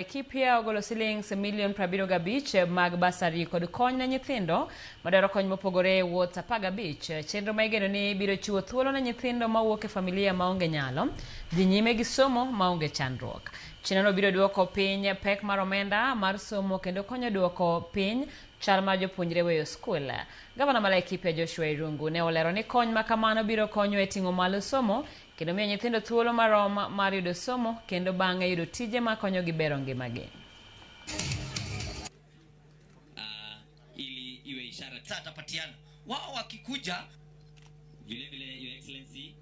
Laikipia ogolo siling milion 75 mag bursary kod kony ne nyithindo madwaro kony mopogore e wuoth 15. Chenro ma igeno ni biro chiwo thuolo ne nyithindo mawuok e familia maonge nyalo dhi nyime gi somo maonge chandruok. Chenrono biro duoko piny pek mar omenda mar somo kendo konyo duoko piny chal mar jopuonjre weyo skul. Gavana ma Laikipia Joshua Irungu ne olero ni kony ma kamano biro konyo e ting'o malo somo kendo miyo nyithindo thuolo marom mar yudo somo kendo bang'e yudo tije makonyogi bero ngimagi. Ili iwe ishara. Sasa atapatiana wao wakikuja Vile vile, Your Excellency,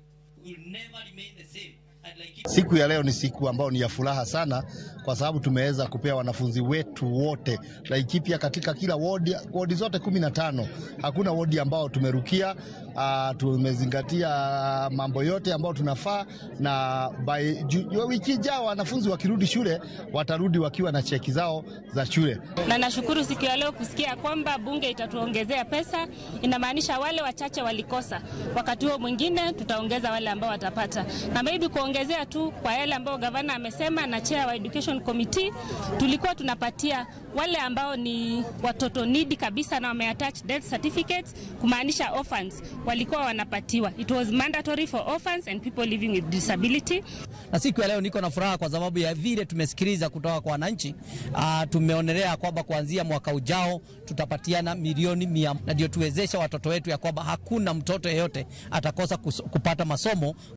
will never remain the same and like Siku ya leo ni siku ambayo ni ya furaha sana kwa sababu tumeweza kupea wanafunzi wetu wote Laikipia katika kila wodi, wodi zote 15. Hakuna wodi ambao tumerukia. Tumezingatia mambo yote ambayo tunafaa na by wiki ijao wanafunzi wakirudi shule watarudi wakiwa na cheki zao za shule. Na nashukuru siku ya leo kusikia kwamba bunge itatuongezea pesa. Inamaanisha wale wachache walikosa, wakati huo mwingine tutaongeza wale ambao watapata, na maybe kuongezea tu kwa yale ambao gavana amesema na chair wa education committee, tulikuwa tunapatia wale ambao ni watoto needy kabisa na wameattach death certificates, kumaanisha orphans walikuwa wanapatiwa. It was mandatory for orphans and people living with disability. Na siku ya leo niko na furaha kwa sababu ya vile tumesikiliza kutoka kwa wananchi. Tumeonelea kwamba kuanzia mwaka ujao tutapatiana milioni 100 na ndio tuwezesha watoto wetu ya kwamba hakuna mtoto yeyote atakosa kupata masomo.